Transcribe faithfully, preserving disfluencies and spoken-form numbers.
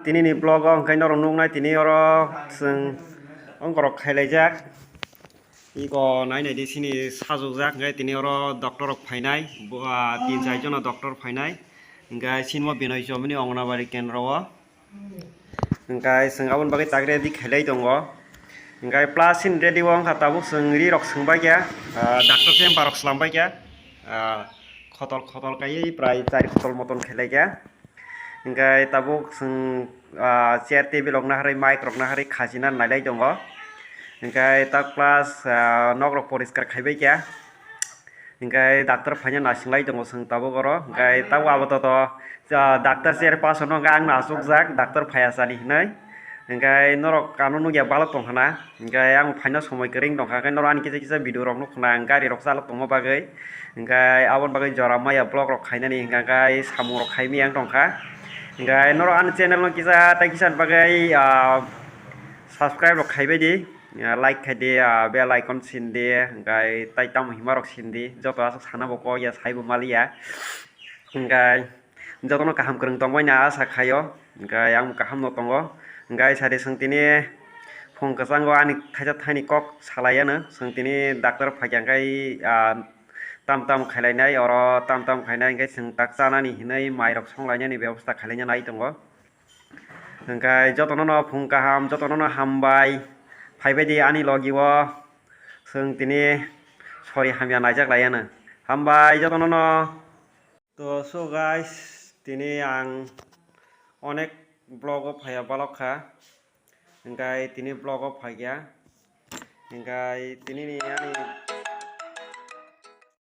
Tini ni vlog o hwnkhe norok nuknai, tini oro chwng ongkorok khailaijak. Iko nai nai di, sini sajokjak, hwnkhe tini oro doctor rok phainai, bo, ah, tin char jono doctor phainai. Hwnkhe sinmo Binoy Chomini Anganwadi kendro o. Hwnkhe chwng aboni bagwi tak ready khailai tongo. Hwnkhe plus sini ready o wngkha, tabuk chwng ri rok swngbai kha, ah, doctor chamber rok swlambai kha. Ah, khotol khotol kaiwi prai char khotol moton khailai kha. Hwnkhe tabuk chwng, ah, chair table rok naharwi, mic rok naharwi khachina nailai tongo. Hwnkhe tak plus, ah, nok rok poriskar khaibai kha. Hwnkhe doctor phaina nasinglai tongo chwng tabuk oro. Hwnkhe tabuk abo toto, ah, doctor chair paso no hwnkhe ang no achukjak, doctor phaiya sani hinwi. Hwnkhe norok ano nukya balok tongkha na. Hwnkhe ang phaina somoi kwrwng tongkha, hwnkhe norok ani kisa kisa video rok nukha na, ang gari rok chalok tongma bagwi. Hwnkhe aboni bagwi jora maya vlog rok khainani hwnkha, hwnkhe samung rok khaimaya wng tongkha. Hwnkhe norok ani channel no kisa tei kisa ni bagwi, ah, subscribe rok khaibai di, ah, like khai di, ah, bell icon sin di, hwnkhe tai tamo hima rok sin di, joto aswk sana bo kok ya, sai bo maliya. Hwnkhe jotono kaham kwrwng tongbai na asa khaio, hwnkhe ang kaham no tongo. Hwnkhe sari chwng tini phung kwchango ani thaisa thaini kok salai ano, chwng tini doctor phaikha hwnkhe, ah, tam tam khailainai, oro tam tam khainai hwnkhe chwng tak chanani hinwi mairok songlainani bebosta khailaina nai tongo. Hwnkhe jotono no phung kaham, jotono no hambai, phaibai di ani logi o, chwng tini sori hamya naijak lai ano. Hambai jotono no. To, so guys, tini ang onek vlog o phaiya balok kha, hwnkhe tini vlog o phaikha, hwnkhe tini ni ani